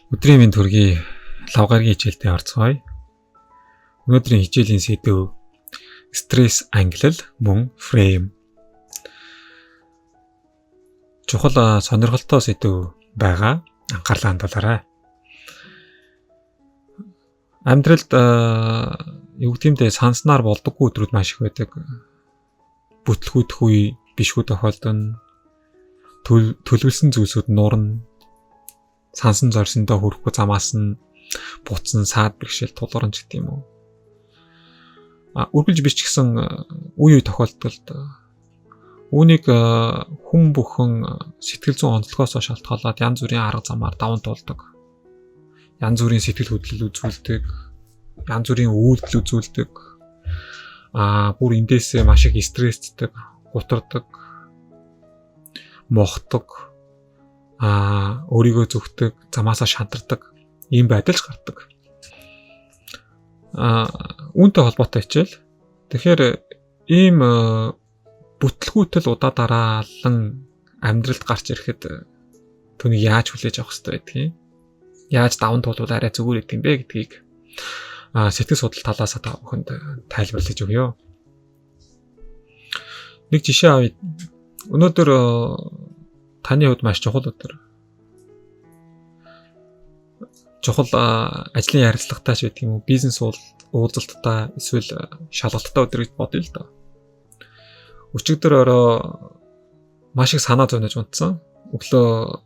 Өдрийн мэнд төргий лав гарагийн хичээлдээ орцгоё. Өнөөдрийн хичээлийн сэдэв стресс ангилал мөн фрейм. Чухал сонирхолтой сэдэв байгаа. Анхаарлаа хандуулаарай. Амьдралд юу гэмдэ санснаар болдоггүй өдрүүд маш их байдаг. Бүтлгүүдэх үе бишгүй тохиолдоно. Төлөвлөсөн зүйлсүүд нуурна. Сансан зорьсондоо хүрэхгүй замаас нь буцсан саад бэрхшээл тулгарна ч гэдэг юм уу. А үргэлж биш ч гэсэн үе үе тохиолдолд үүнийг хүн бүхэн сэтгэл зүйн онцлогоос шалтгаалаад янз бүрийн арга замаар даван туулдаг. Янз бүрийн сэтгэл хөдлөл үзүүлдэг, янз бүрийн үйлдэл үзүүлдэг. А бүр эндээсээ маш их стрессддэг, гутардаг, мохдог, өөрийгөө зүгтэг, замаасаа шантардаг ийм байдал ч гардаг. Үүнтэй холбоотой хичээл. Тэгэхээр ийм бүтлгүүтэл удаа дараалан амьдралд гарч ирэхэд түүнийг яаж хүлээж авах хэрэгтэй байдгийг, яаж даван туулвал арай зүгээр гэдэг юм бэ гэдгийг сэтгэл судлал талаас та бүхэнд тайлбарлаж өгье. Нэг жишээ авъя. Өнөөдөр таны хувьд маш чухал өдөр. Чухал ажлын ярилцлагатай ч гэдэг юм уу, бизнес уулзалттай эсвэл шалгалттай өдөр гэж бодъё л доо. Өчигдөр орой маш их санаа зовнож унтсан. Өглөө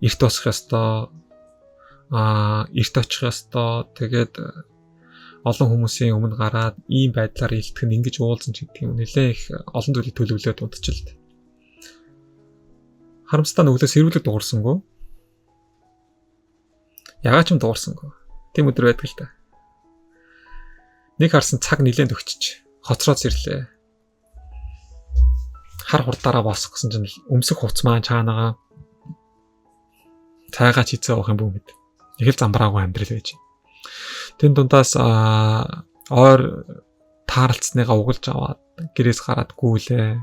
эрт босох ёстой, эрт очих ёстой. Тэгээд олон хүмүүсийн өмнө гараад ийм байдлаар илтгэх нь ингэж уулзсан ч гэдэг юм. Нэлээ их олон зүйлийг төлөвлөөд унтчихлаа. Харамсалтай нь өглөө сэрүүлэг дуурсангүй. Ягаад ч юм дуурсангүй. Тийм өдөр байдаг л та. Нэг харсан цаг нэлээд төгчөж хоцроод сэрлээ. Хар хурдаараа босох гэсэн чинь өмсөх хувцс маань чаанагаа цайгаа чицээ уух юм бүү мэд. Их л замбраагүй амьдрал байж. Тэн дундаас ойр таарлцсныгаа угалж аваад гэрээс гараад гүйлээ.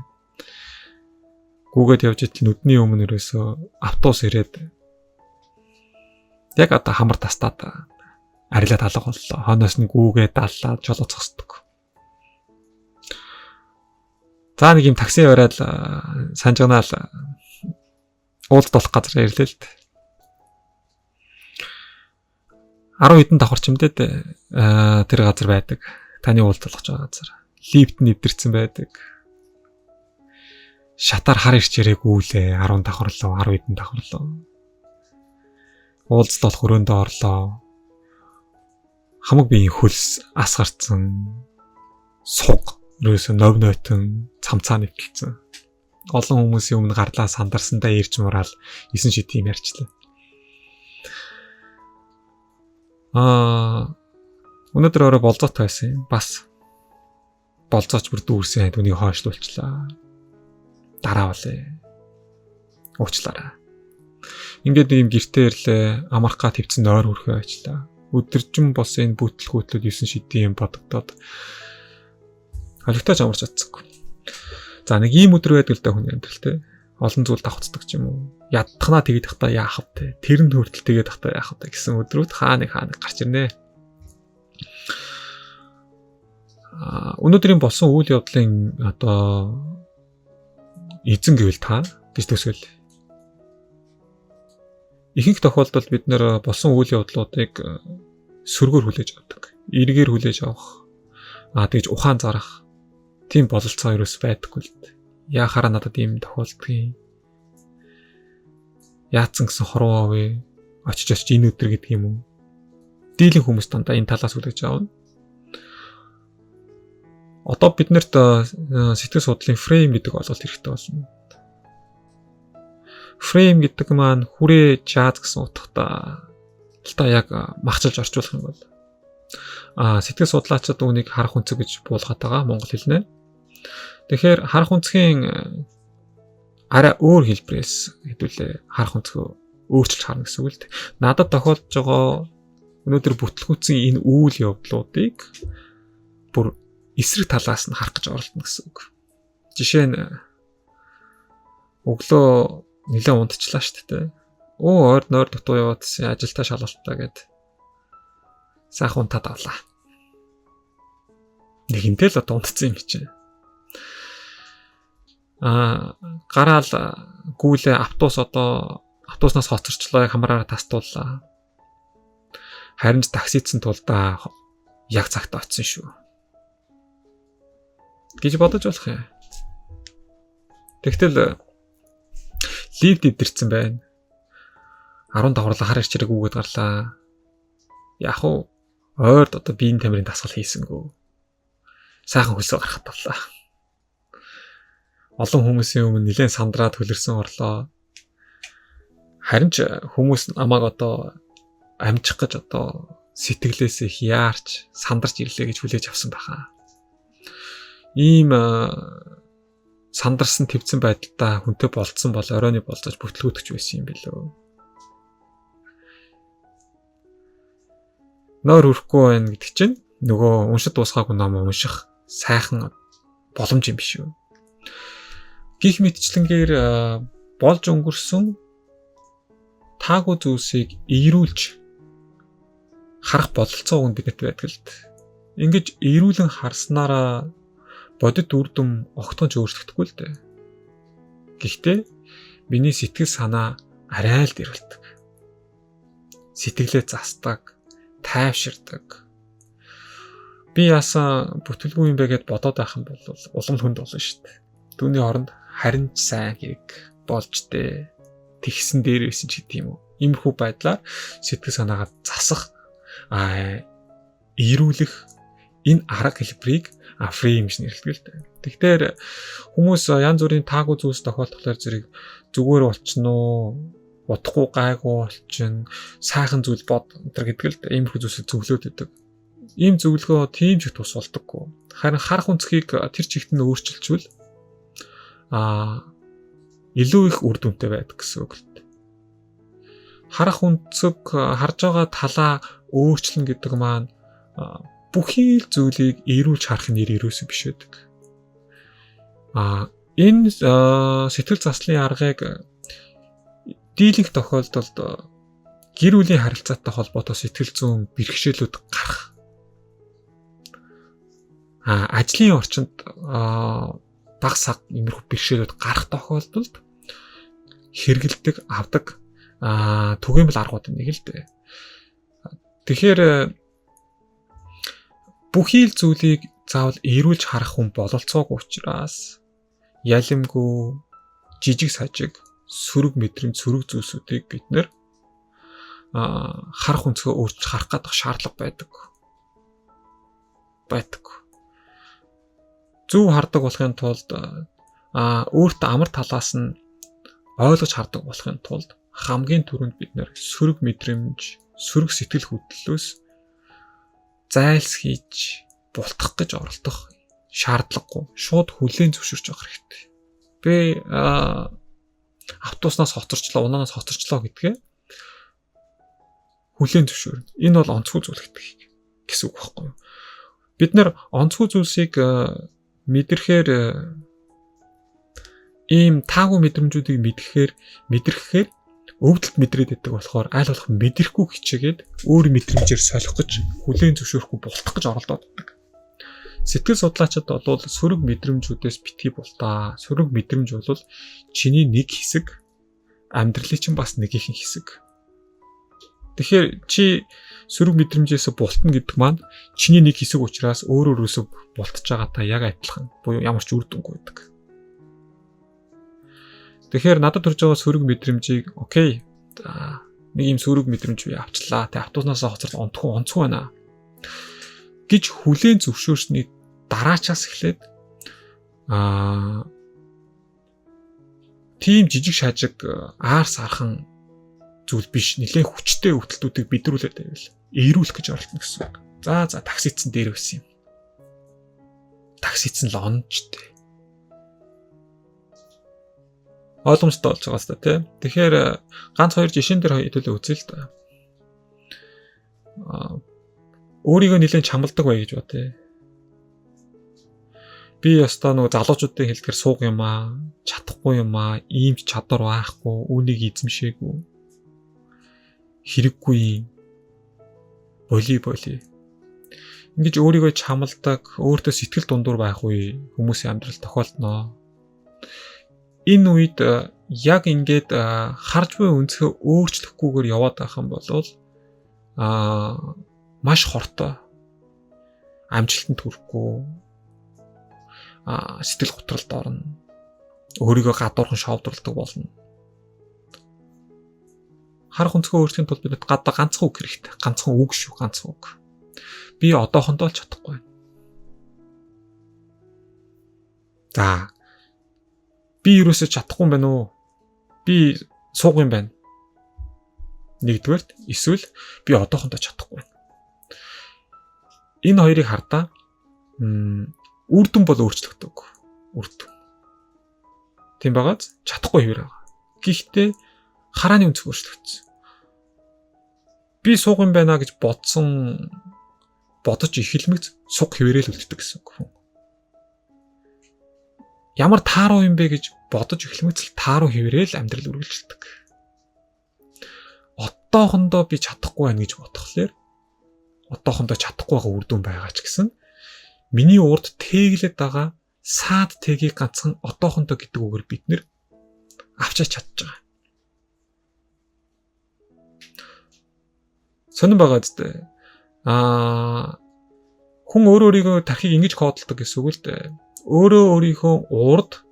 Гүгээд явж итэл нүдний өмнө ерөөсөө автобус ирээд яг одоо хамар тастаад арилаад алга боллоо. Хойноос нь гүүгээ даллаад жолоо цогсдог. За нэг юм такси бариад санжганаал уулзалт болох газар ирлээ л дээ. 10 хэдэн давхар чимдээд тэр газар байдаг. Таны уулзалт болох байгаа газар. Лифт нь нэвтэрсэн байдаг. Шатаар хар ирчээрээ гүйлээ. 10 давхарлоо, 10 хэдэн давхарлоо. Уулзалт болох өрөөндөө орлоо. Хамаг биеийн хөлс ас гарцсан. Суг ерөөсөө нов нойтон цамцаа нэвтэлсэн. Олон хүмүүсийн өмнө гарлаа сандарсандаа ирж мураал 9 шид юм ярьчлаа. Өнөөдөр орой болзоотой байсан юм. Бас болзооч бүр дүүрсэн түүнийг хойшлуулчлаа. Дараа болъё. Уучлаарай. Ингээд нэг юм гэртээ ирлээ. Амархаа твцэн нойр хүрхээ ажиллаа. Өдөржин болсон энэ бүтлгүүтлүүд 9 шидийн юм бодогдоод олигтойч амарч чадсангүй. За нэг ийм өдөр байдаг л да хүний амьдрал те. Олон зүйл давхцдаг ч юм уу. Ядтахнаа тэгээд тахта яах вэ? Тэр нь хүртэл тэгээд тахта яах вэ гэсэн өдрүүд хаа нэг гарч ирнэ. Өнөөдрийн болсон үйл явдлын одоо эзэн гэвэл та гэж төсөөл. Ихэнх тохиолдолд бид нэр болсон үйл явдлуудыг сөргөөр хүлээж авдаг. Эргээр хүлээж авах. Тэгж ухаан зарах. Тийм бололцоо ерөөс байдаггүй л дээ. Яахаараа надад ийм тохиолдгийг. Яатсан гэсэн хорвоо вэ? Очиж очиж энэ өдөр гэдэг юм уу? Дийлэн хүмүүс дандаа энэ талаас хүлээж авна. Одоо бид нарт сэтгэл судлалын фрейм гэдэг ойлголт хэрэгтэй болно. Фрейм гэдэг маань хүрээ жаз гэсэн утгатай л та яг махчилж орчуулах юм бол сэтгэл судлаачид үүнийг харах өнцөг гэж буулгаад байгаа монгол хэлнэ. Тэгэхээр харах өнцгийн арай өөр хэлбэрээс хэдүүлээ харах өнцгөө өөрчилж харна гэсэн үг л дээ. Надад тохиолдож байгаа өнөөдөр бүтлгүүцэн энэ үйл явдлуудыг бүр эсрэг талаас нь харах гэж оролдоно гэсэн үг. Жишээ нь өглөө нэлээд унтчлаа шүү дээ. Оо, ойр нойр дутуу яваадсэн, ажилдаа шалгалтаа гэд сайхан унтаад авлаа. Нэгэнтэй л одоо унтцсан юм чинь. Гараал гүйлээ автобус одоо автобуснаас хоцорчлоо, яг хамраараа тастууллаа. Харин ч таксицсан тулдаа яг цагт очсон шүү гэж бодож болох юм. Тэгтэл лифт эвдэрсэн байна. 10 давхарлаа хар ирчрэг үүгээд гарлаа. Яг уу ойрд одоо биеийн тамирын дасгал хийсэнгүү. Сайхан хөлсөө гарахад боллоо. Олон хүмүүсийн өмнө нэлээд сандраад хөлөрсөн орлоо. Харин ч хүмүүс намайг одоо амжих гэж одоо сэтгэлээсээ хяарч сандарч ирлээ гэж хүлээж авсан байхаа. Ийм сандарсан твцэн байдалтай хүнтэй болцсон бол оройны болцож бүтлгүүтгч байсан юм билүү. Нойр хүрэхгүй байна гэдэг чинь нөгөө уншид дуусгаагүй ном унших сайхан боломж юм биш үү? Гих мэтчлэнгээр болж өнгөрсөн таагүй зүйлсийг эрүүлж харах бололцоо үн биднэрт байдаг л д. Ингэж эрүүлэн харснараа бодит үр дүн огтхон ч өөрчлөгдөхгүй л дээ. Гэхдээ миний сэтгэл санаа арай л дэрэлдэг. Сэтгэлээ застдаг, тайвширдаг. Би яасан бүтэлгүй юм бэ гэд бодоод байх юм бол улам хүнд болно шүү дээ. Түүний оронд харин ч сайн хэрэг болж дээ. Тэгсэн дээр байсан ч гэдэг юм уу. Иймэрхүү байдлаар сэтгэл санаагаа засах, эрүүлэх энэ арга хэлбэрийг фрейм гэж нэрлэдэг л дээ. Тэгэхээр хүмүүс янз бүрийн таагүй зүйлс тохиолдохлоор зэрэг зүгээр болчихно уу, удахгүй гайгүй болчихно, сайхан зүйл бод энэ гэдэг л иймэрхүү зүйлсийг зөвлөөд өгдөг. Ийм зөвлөгөө тийм ч их тус болдоггүй. Харин харах өнцгийг тэр чигт нь өөрчилчвөл илүү их үр дүнтэй байдаг гэсэн үг л дээ. Харах өнцөг, харж байгаа талаа өөрчлөн гэдэг маань бүхий л зүйлийг эрүүлж харах нэр ерөөсөө биш байдаг. Энэ сэтгэл заслын аргыг дийлэнх тохиолдолд гэр бүлийн харилцаатай холбоотой сэтгэл зүйн бэрхшээлүүд гарах. Ажлын орчинд баг саг иймэрхүү бэрхшээлүүд гарах тохиолдолд хэрэгэлдэг, авдаг түгээмэл аргуудын нэг л дээ. Тэгэхээр бүхий л зүйлийг заавал эрүүлж харах хүн бололцоогүй учраас ялимгүй жижиг сажиг сөрөг мэдрэмж, сөрөг зүйлсүүдийг бид нэр харах өнцгөө өөрчилж харах гэдэг шаардлага байдаг. Зөв хардаг болохын тулд өөртөө амар талаас нь ойлгож хардаг болохын тулд хамгийн түрүүнд бид нэр сөрөг мэдрэмж, сөрөг сэтгэл хөдлөлөөс зайлсхийж бултах гэж оролдох шаардлагагүй. Шууд хүлээн зөвшөөрч явах хэрэгтэй. Би автобуснаас хоцорчлоо, унаанаас хоцорчлоо гэдгээ хүлээн зөвшөөрнө. Энэ бол онцгой зүйл гэдэг гэсэн үг байхгүй юу? Бид нэр онцгой зүйлсийг мэдрэхээр ийм таагүй мэдрэмжүүдийг мэдрэхээр өвдөлт мэдрээд байдаг болохоор аль болох мэдрэхгүй хичээгээд өөр мэдрэмжээр солих гэж хүлээн зөвшөөрөхгүй бултах гэж оролдоод байдаг. Сэтгэл судлаачид бол сөрөг мэдрэмжүүдээс битгий бултаа. Сөрөг мэдрэмж бол чиний нэг хэсэг, амьдралын чинь бас нэгийнхэн хэсэг. Тэгэхээр чи сөрөг мэдрэмжээс бултна гэдэг маань чиний нэг хэсэг учраас өөр өөрөөсөө бултж байгаатай яг адилхан буюу ямар ч үр дүнгүй байдаг. Тэгэхээр надад төрж байгаа сөрөг мэдрэмжийг окей. За нэг юм сөрөг мэдрэмж би авчлаа. Тэ автобуснаас хоцрол онцгүй байна гэж хүлээн зөвшөөрсний дараачаас эхлээд тийм жижиг шажиг аар сархан зүйл биш, нэлээд хүчтэй өвдөлтүүдийг бидрүүлээд байвал эрүүлэх гэж оролдоно гэсэн үг. За таксицсан дээр байсан юм. Таксицсан л онжтой. Ойлгомжтой болж байгаа сте тий. Тэгэхээр ганц хоёр жишээн дээр хэдүүлээ үзье л да. Өөрийгөө нэлээд чамладаг бай гэж бод тий. Би ёстой нөгөө залуучуудын хэлдгэр сууг юм аа, чадахгүй юм аа, ийм ч чадвар байхгүй, үүнийг эзэмшээгүй. Хэрэггүй боли боли. Ингэж өөрийгөө чамалдаг, өөртөө сэтгэл дундуур байх үе хүмүүсийн амьдрал тохиолдно. Энэ үед яг ингээд харж буй өнцгөө өөрчлөхгүйгээр яваад байх юм бол маш хортой, амжилтанд хүрэхгүй, сэтгэл готролд орно. Өөрийгөө гадуурхан шоовдруулдаг болно. Харах өнцгөө өөрчлөхийн тулд бидэд гадаа ганцхан үг хэрэгтэй. Ганцхан үг шүү, ганцхан үг. Би одоохондоо л чадахгүй. За. Би юусоо чадахгүй юм байна уу? Би сууг юм байна. Нэгдүгээрт эсвэл би одоохондоо чадахгүй байна. Энэ хоёрыг хардаа үр дүн бол өөрчлөгдөв. Үр дүн. Тийм байгааз чадахгүй хэвээр байгаа. Гэхдээ харааны өнцөг өөрчлөгдсөн. Би сууг юм байна гэж бодсон бодож эхэлмэгц суг хэвээрэл үлддэг гэсэн үг хүн. Ямар тааруу юм бэ гэж бодож эхлэмэгц л тааруу хэвээрэл амьдрал үргэлжилдэг. Одоохондоо би чадахгүй байна гэж бодохлоор одоохондоо чадахгүй байгаа үр дүн байгаа ч гэсэн миний урд тэглээд байгаа саад тэгийг ганцхан одоохондоо гэдэг үгээр бид нэр авчиж чадж байгаа. Сонирн байгаа зү. Хүн өөрөө өөрийгөө тархийг ингэж кодолдог гэсэн үг л дээ. Өөрөө өөрийнхөө урд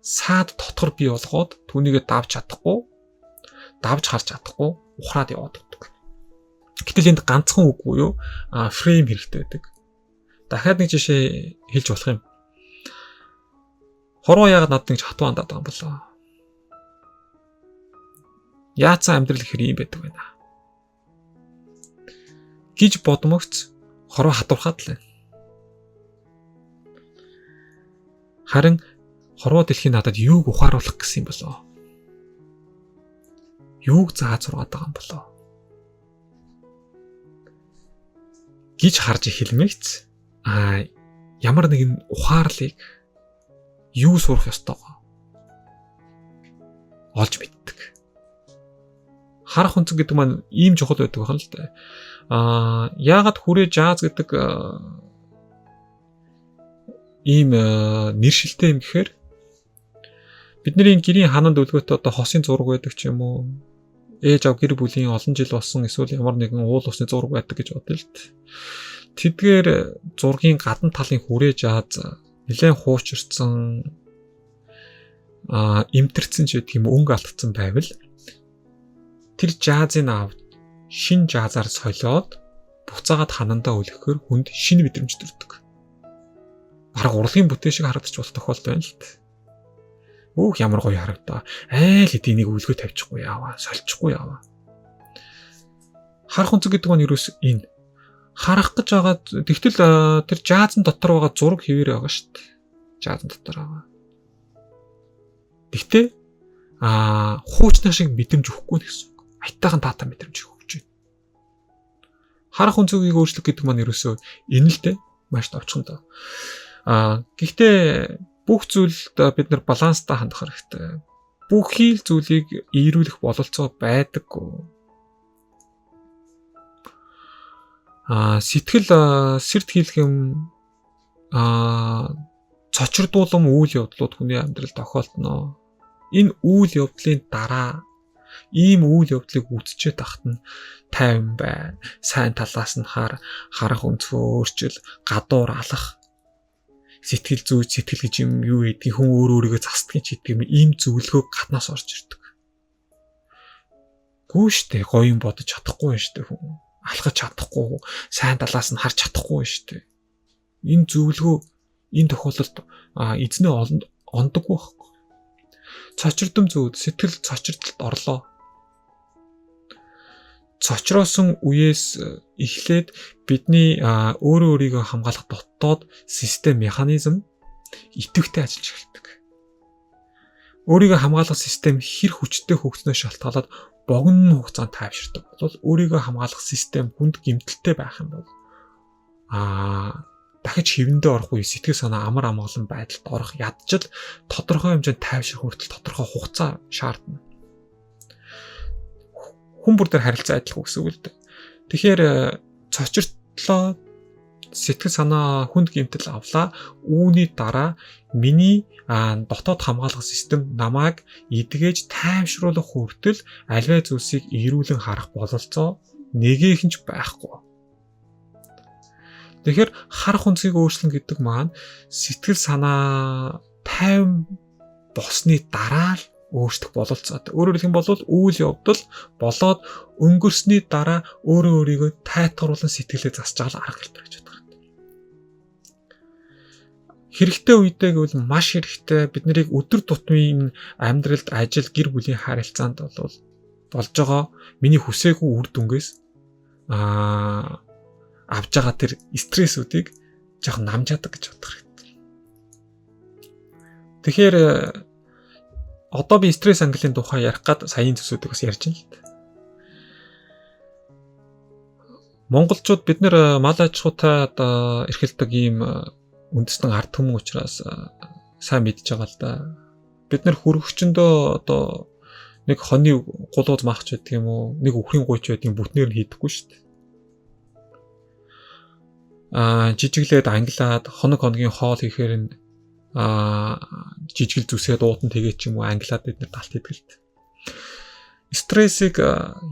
саад дотор бий болгоод түүнийгээ давж чадахгүй, давж харж чадахгүй ухраад яваад өгдөг. Гэтэл энд ганцхан үг буюу фрейм хэрэгтэй байдаг. Дахиад нэг жишээ хэлж болох юм. Хорвоо яагаад надад ингэж хатуу хандаад байгаа юм болоо? Яатсан амьдрал ихэр юм байдаг байна гэж бодмогц хорвоо хатуурхаад л байна. Харин хорвоо дэлхийн надад юуг ухааруулах гэсэн юм болоо? Юуг зааж сургаад байгаа юм болоо? Гэж харж эхэлмэгц ямар нэгэн ухаарлыг юу сурах ёстойгоо олж мэддэг. Харах өнцөг гэдэг маань ийм чухал байдаг байна л да. Яагаад хүрээ жаз гэдэг ийм нэршилтэй юм гэхээр бидний гэрийн хананд өлгөөт одоо хосын зураг байдаг ч юм уу, ээж ав гэр бүлийн олон жил болсон эсвэл ямар нэгэн уул усны зураг байдаг гэж бодъё л д. Тэдгээр зургийн гадна талын хүрээ жаз нэлээд хуучирсан, эмтэрсэн ч гэдэг юм, өнгө алдсан байвал тэр жазыг авч шин жазаар солиод буцаагаад ханандаа өлгөхөөр хүнд шинэ мэдрэмж төрдөг. Бараг урлагийн бүтээн шиг харагдчих болох тохиолдол байна л д. Өөх ямар гоё харагдаа. Айл хэдий нэг өлгөө тавьчихгүй яаваа, соличихгүй яаваа. Харах өнцөг гэдэг нь ерөөс энэ. Харах гэж байгаа тэгтэл тэр жаазан дотор байгаа зураг хэвээр байгаа шүү дээ. Жаазан дотор байгаа. Тэгтээ хуучных шиг мэдрэмж өгөхгүй гэсэн үг. Аятайхан таатай мэдрэмж өгч байна. Харах өнцөгийг өөрчлөх гэдэг маань ерөөсөө энэ л дээ. Маш товчхон доо. Гэхдээ бүх зүйлд бид нар баланстай хандах хэрэгтэй. Бүхий л зүйлийг ийрүүлэх бололцоо байдаггүй. Сэтгэл сэрт хийлэх юм цочирдуулам үйл явдлууд хүний амьдралд тохиолдно. Энэ үйл явдлын дараа ийм үйл явдлыг үзчихэд тахт нь тайван бай, сайн талаас нь хар, харах өнцгөө өөрчил, гадуур алах, сэтгэл зүйч, сэтгэл гэж юм юу гэдгийг хүн өөр өөрийгөө застдаг ч гэдэг юм, ийм зөвлөгөө гаднаас орж ирдэг. Гүү штэ, гоё юм бодож чадахгүй юм штэ хүн. Алхаж чадахгүй, сайн талаас нь харж чадахгүй штэ. Энэ зөвлөгөө энэ тохиолдолд эзнээ ондоггүй байхгүй. Цочирдом зүуд сэтгэл цочирдолд орлоо. Цочроосон үеэс эхлээд бидний өөрөө өөрийгөө хамгаалах дотоод систем, механизм идэвхтэй ажиллаж эхэлдэг. Өөрийгөө хамгаалах систем хэр хүчтэй хөгжснөөс шалтгаалаад богино хугацаанд тайвширдаг бол өөрийгөө хамгаалах систем хүнд гэмтэлтэй байх юм бол дахиж хэвэндээ орох үе сэтгэл санаа амар амгалан байдалд орох ядчил тодорхой хэмжээнд тайвширх хүртэл тодорхой хугацаа шаардна. Хүн бүр дээр харилцаа адилхан гэсэн үг л дээ. Тэгэхээр цочиртлоо, сэтгэл санаа хүнд гэмтэл авлаа. Үүний дараа миний дотоод хамгаалах систем намайг эдгэж тайвшруулах хүртэл аливаа зүйлсийг эрүүлэн харах бололцоо нэгээх нь ч байхгүй. Тэгэхээр харах өнцгийг өөрчлөн гэдэг маань сэтгэл санаа тайван болсны дараа л өөрчлөх бололцоотой. Өөрөөр хэлэх юм бол үйл явдал болоод өнгөрсний дараа өөрөө өөрийгөө тайтгаруулан сэтгэлээ засч байгаа л арга хэлбэр гэж боддог. Хэрэгтэй үедээ гэвэл маш хэрэгтэй. Бид нарыг өдөр тутмын амьдралд, ажил, гэр бүлийн харилцаанд бол болж байгаа миний хүсээгүй үр дүнгээс авж байгаа тэр стрессүүдийг жоохон намжаадаг гэж бодох хэрэгтэй. Тэгэхээр одоо би стресс ангилын тухай ярих гад саяын зүйлсүүдийг бас ярьж байна л да. Монголчууд бид нэр мал аж ахуйтай одоо эрхэлдэг ийм үндэстэн ард түмэн учраас сайн мэдж байгаа л да. Бид нэр хөргөгчөндөө одоо нэг хоны гулууз маахч байдаг юм уу, нэг үхрийн гуйч байдаг юм бүтнээр нь хийдэггүй шүү дээ. Жижиглээд ангилаад хоног хоногийн хоол хийхээр нь жижигл зүсээд уутан тэгээд ч юм уу ангилаад бид нэр талт хийдэг л дээ. Стрессийг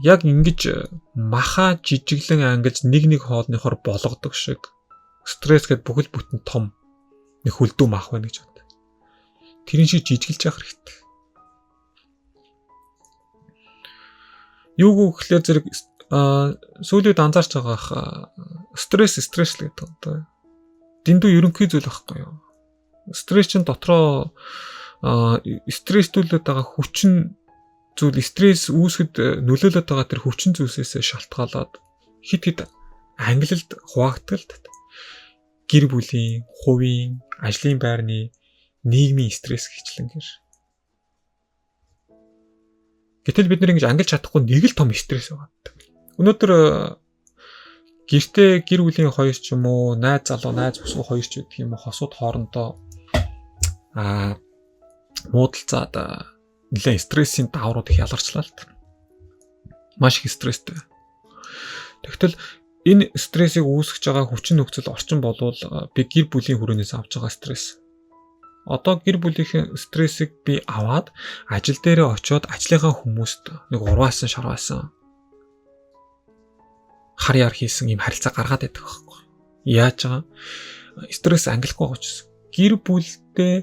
яг ингэж маха жижиглэн ангилж нэг нэг хоолныхоор болгодог шиг стресс гэдээ бүхэл бүтэн том нэг хөлдөө мах байна гэж бод. Тэрэн шиг жижиглж явах хэрэгтэй. Юуг гэхлээр зэрэг сүүлийн үед анзаарч байгаа х стресс л гэдэг одоо. Дэндүү ерөнхий зүйл байхгүй юу? Стресс чинь дотроо стресстүүлээд байгаа хүчин зүйл, стресс үүсгэд нөлөөлөд байгаа тэр хүчин зүйлсээс шалтгаалаад хит хит ангилалд хуваагддаг л та. Гэр бүлийн, хувийн, ажлын байрны, нийгмийн стресс гэчлэнгээр. Гэтэл бид нэр ингэж ангилж чадахгүй нэг л том стресс байгаа. Өнөөдөр гэртээ гэр бүлийн хоёр ч юм уу, найз залуу, найз бүсгүй хоёр ч гэдэг юм уу, хосууд хоорондоо муудалцаад нэлээд стрессийн даврууд их ялгарчлаа л та. Маш их стресстэй. Тэгтэл энэ стрессийг үүсгэж байгаа хүчин нөхцөл орчин болвол би гэр бүлийн хүрээнээс авч байгаа стресс. Одоо гэр бүлийнхэн стрессийг би аваад ажил дээрээ очиод ажлынхаа хүмүүст нэг урваасан, шарваасан, хар яар хийсэн юм харилцаа гаргаад байдаг байхгүй. Яаж байгаа? Стресс ангилахгүй байгаа ч гэсэн. Гэр бүлдээ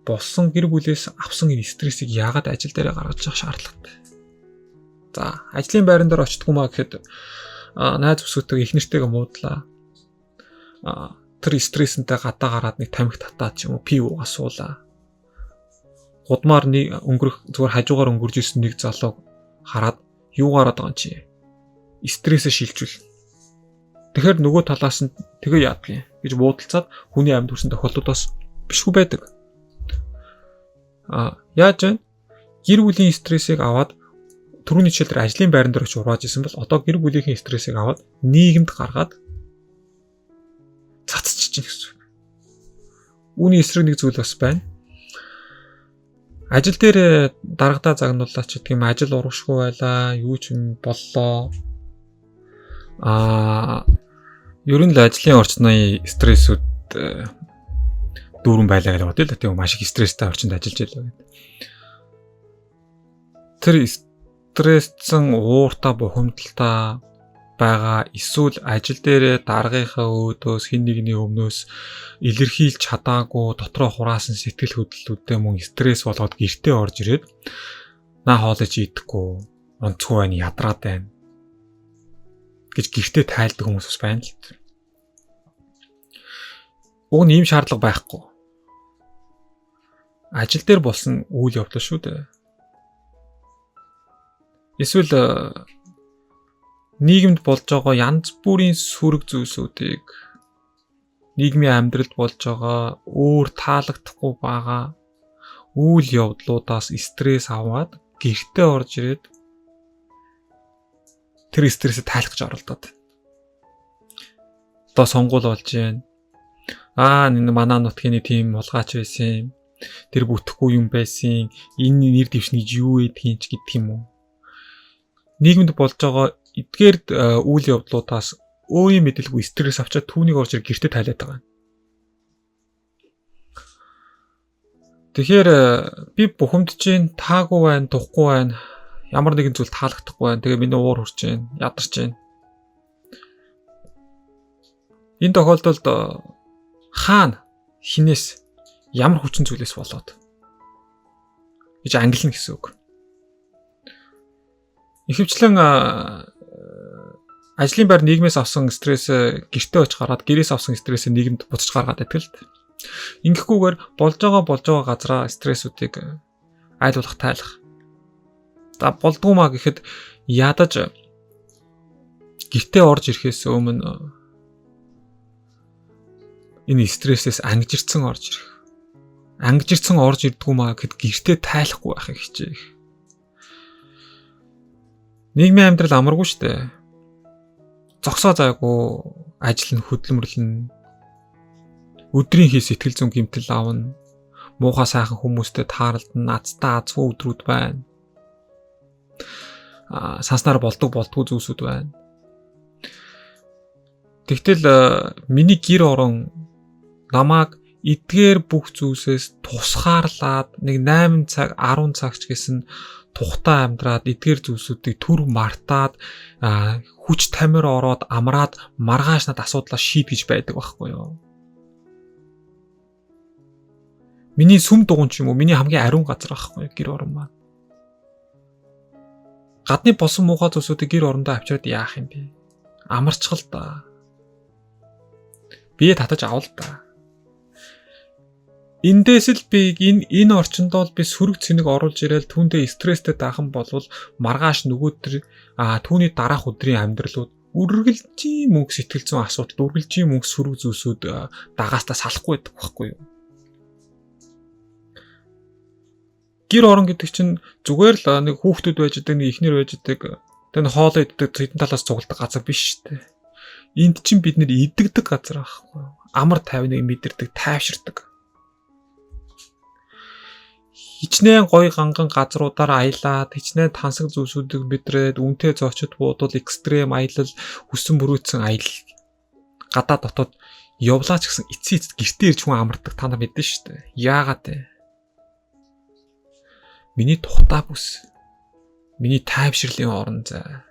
болсон, гэр бүлээс авсан энэ стрессийг яагаад ажил дээрээ гаргаж явах шаардлагатай. За, ажлын байран дээр очтгүй маа гэхэд найз бүсгүйтэйгээ их нэртэйгээ муудлаа. Тэр стрессэнтэй гадаа гараад нэг тамхи татаад ч юм уу пив уугаа суулаа. Гудмаар нэг өнгөрөх зүгээр хажуугаар өнгөрж исэн нэг залууг хараад юу гараад байгаа юм чи? Стрессээ шилжүүл. Тэгэхээр нөгөө талаас нь тэгээ яадгийн гэж буудалцаад хүний амьд хүрсэн тохиолдол бас бишгүй байдаг. Яаж вэ? Гэр бүлийн стрессийг аваад түрүүний жишээлээр ажлын байран дээр очиж урвааж исэн бол одоо гэр бүлийнхэн стрессийг аваад нийгэмд гаргаад цацчих чинь гэсэн үг. Үүний эсрэг нэг зүйл бас байна. Ажил дээр дарагдаа загнуулаа ч гэдэг юм, ажил урагшгүй байлаа, юу ч юм боллоо. Ер нь л ажлын орчны стрессүүд дүүрэн байлаа гэж бодъё л да. Тийм маш их стресстэй орчинд ажиллаж байлаа гэдэг. Тэр стрессцэн ууртаа бухимдалтай байгаа эсвэл ажил дээрээ даргынхаа өөдөөс хэн нэгний өмнөөс илэрхийлж чадаагүй дотроо хураасан сэтгэл хөдлөлүүдээ мөн стресс болгоод гэртээ орж ирээд наа хоолой чи идэхгүй онцгүй байна, ядраад байна гэж гэртээ тайлдаг хүмүүс бас байна л. Уг нь ийм шаардлага байхгүй. Ажил дээр болсон үйл явдал шүү дээ. Эсвэл нийгэмд болж байгаа янз бүрийн сөрөг зүйлсүүдийг, нийгмийн амьдралд болж байгаа өөр таалагдахгүй байгаа үйл явдлуудаас стресс аваад гэртээ орж ирээд тэр стрессээ тайлах гэж оролдоод. Одоо сонгуул болж байна. Энэ манай нутгийн нэг тийм мулгаач байсан юм. Тэр бүтэхгүй юм байсан. Энэ нэр дэвшний юу гэдгийг ч гэдэг юм уу. Нийгэмд болж байгаа эдгээр үйл явдлуудаас өөрийн мэдэлгүй стресс авчаад түүнийг орж ирэх гэрте тайлаад байгаа юм. Тэгэхээр би бухимдж гин, таагүй байна, тухгүй байна, ямар нэгэн зүйл таалагдахгүй байна. Тэгээ миний уур хүрч гин, ядарч гин. Энэ тохиолдолд хаана хинээс ямар хүчин зүйлээс болоод гэж ангилна гэсэн үг. Ихэвчлэн ажлын байр нийгмээс авсан стресс гэртээ очиж гараад гэрээс авсан стрессээ нийгэмд буцаж гаргаад байдаг л. Ингэхгүйгээр болж байгаа газраа стрессүүдийг айл болох тайлах. За болдгоо маа гэхэд ядаж гэртээ орж ирэхээс өмнө энэ стрессээс ангижирсан орж ирэх. Ангижирсан орж ирдгүү маа гэхэд гэртээ тайлахгүй байхыг хичээх. Нийгмийн амьдрал амаргүй шүү дээ. Зогсоо зайгүй ажил нь хөдөлмөрлөн. Өдрийн хий сэтгэл зүйн гэмтэл авна. Муухай сайхан хүмүүстэй тааралдана, азтай азгүй өдрүүд байна. Санснаар болдгоо зүйлсүүд байна. Тэгтэл миний гэр орон намайг эдгээр бүх зүйлсээс тусгаарлаад нэг 8 цаг 10 цаг ч гэсэн тухтай амьдраад эдгээр зүйлсүүдийг түр мартаад хүч тамир ороод амраад маргааш над асуудлаа шийд гэж байдаг байхгүй юу? Миний сүм дугуй ч юм уу миний хамгийн ариун газар байхгүй юу гэр орон маань. Гадны болсон муухай зүйлсүүдийг гэр орондоо авчираад яах юм бэ? Амарчгал та. Бие татаж авал та. Эндээс л би энэ орчиндоо л би сөрөг цэник оруулж ирээл түүндээ стресстэй даахан болвол маргааш нөгөө төр түүний дараах өдрийн амьдралууд үргэлжийн мөнгө сэтгэл зүйн асуудал, үргэлжийн мөнгө сөрөг зүйлсүүд дагаастаа салахгүй байдаг байхгүй юу? Гэр орон гэдэг чинь зүгээр л нэг хүүхдүүд байж идэг, нэг эхнэр байж идэг, тэг нэг хоолоо иддэг, хэдэн талаас цугладаг газар биш шүү дээ. Энд чинь бид нэр идэгдэг газар байхгүй юу? Амар тайвныг мэдэрдэг, тайвширдаг. Хичнээн гоё ганган газруудаар аялаад, хичнээн тансаг зүйлсүүдийг мэдрээд, үнэтэй зочид буудвал экстрем аялал, хүссэн мөрөөдсөн аялал гадаа дотоод явлаа ч гэсэн эцсийн эцэст гэртээ ирж хүн амардаг та нар мэднэ шүү дээ. Яагаад вэ? Миний тухтай бүс. Миний тайвширлын орон зай.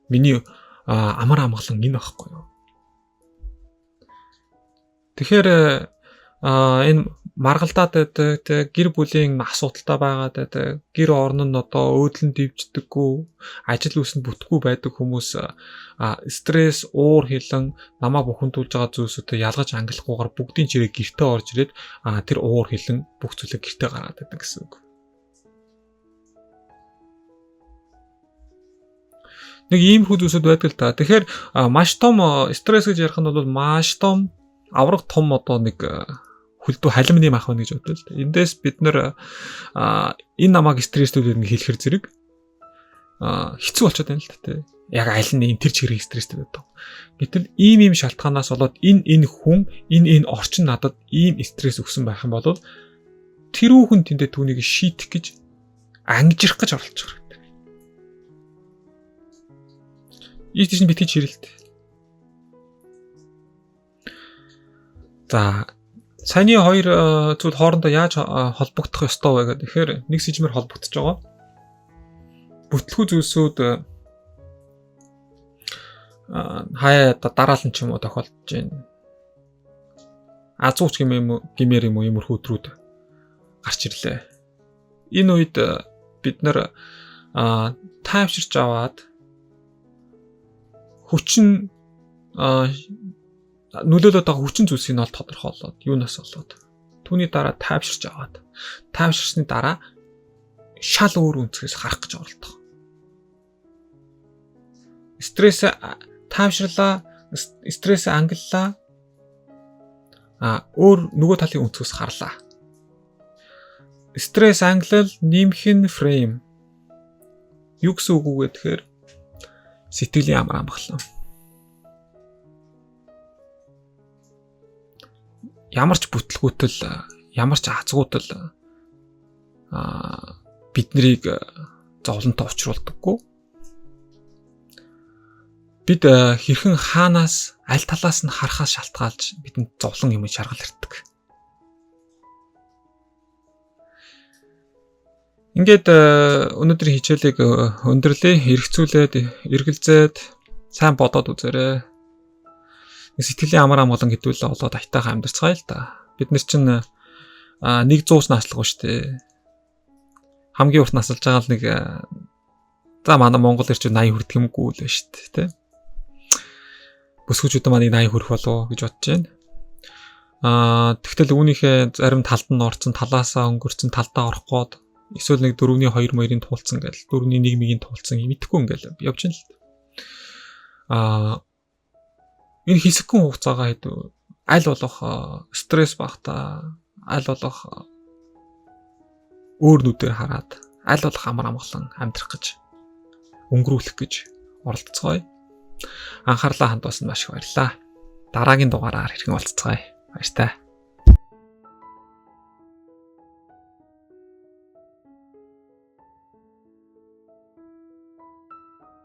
Миний амар амгалан энэ байхгүй юу? Тэгэхээр энэ маргалдаад байдаг, тэ гэр бүлийн асуудалтай байгаад байдаг, гэр орон нь одоо өөдлөн дэвждэггүй, ажил үйлс нь бүтггүй байдаг хүмүүс стресс, уур хилэн, намаа бухимдуулж байгаа зүйлсүүдэд ялгаж ангилахгүйгээр бүгдийн чирээ гэртээ орж ирээд тэр уур хилэн бүх зүйлээ гэртээ гаргаад байдаг гэсэн үг. Нэг иймэрхүү зүйлсүүд байдаг л та. Тэгэхээр маш том стресс гэж ярих нь бол маш том авраг том одоо нэг хөлдөө халимны мах байна гэж бодлоо л дээ. Эндээс бид нэр энэ намайг стресстүүлээд ингэ хэлэхэр зэрэг хэцүү болчиход байна л да тий. Яг аль нь энэ тэр чигээр стресстэй байдаг. Гэтэл ийм шалтгаанаас болоод энэ хүн энэ орчин надад ийм стресс өгсөн байх юм бол тэрүүхэн тэндээ түүнийг шийдэх гэж ангижрах гэж оролцох хэрэгтэй. Ийш тийш нь битгий чирэлт. За саяны хоёр зүйл хоорондоо яаж холбогдох ёстой вэ гэдэг. Тэгэхээр нэг сэжмэр холбогдож байгаа. Бүтлгүү зүйлсүүд хаяа дараалан ч юм уу тохиолдож байна. Азууч гэмээр юм уу иймэрхүү өдрүүд гарч ирлээ. Энэ үед бид нар тайвширч аваад хүчин нөлөөлөд байгаа хүчин зүйлсийг нь ол тодорхойлоод юунаас болоод түүний дараа тайвширч аваад тайвширсны дараа шал өөр өнцгөөс харах гэж оролдох. Стресс тайвширлаа, стресс ангиллаа. Өөр нөгөө талын өнцгөөс харлаа. Стресс англил нэмэх нь фрейм. Юу гэсэн үг вэ гэхээр сэтгэлийн амар амгалан. Ямар ч бүтлгүүтэл, ямар ч азгуутал бид нарыг зовлонтой учруулдаггүй. Бид хэрхэн хаанаас аль талаас нь харахаас шалтгаалж бидэнд зовлон юм шаргал ирдэг. Ингээд өнөөдрийн хичээлийг өндөрлөө, хэрэгцүүлээд, эргэлзээд сайн бодоод үзээрэй. Сэтгэлийн амар амгалан гэдүүл болоод аятайхан амьдарцгаая л та. Бид нар чинь 100-аас наслахгүй шүү дээ. Хамгийн урт насалж байгаа л нэг за манай Монгол ирчүүд 80 хүрдэг юмгүй л байна шүү дээ, тэ. Бүсгүүчүүд маань 80 хүрэх болов гэж бодож байна. Тэгтэл үүнийхээ зарим талд нь орцсон, талаасаа өнгөрцөн, талдаа орох гээд эсвэл нэг 4-ний 2 мөрийн туулцсан гэл, 4-ний 1 мөгийн туулцсан юм итгэхгүй ингээл явж байна л. Энэ хэсэгхэн хугацаагаа хэд аль болох стресс багтаа, аль болох өөр нүдээр хараад, аль болох амар амгалан амьдрах гэж өнгөрүүлэх гэж оролдоцгоё. Анхаарлаа хандуулсанд маш их баярлалаа. Дараагийн дугаараар хэрхэн уулзцгаая. Баяртай.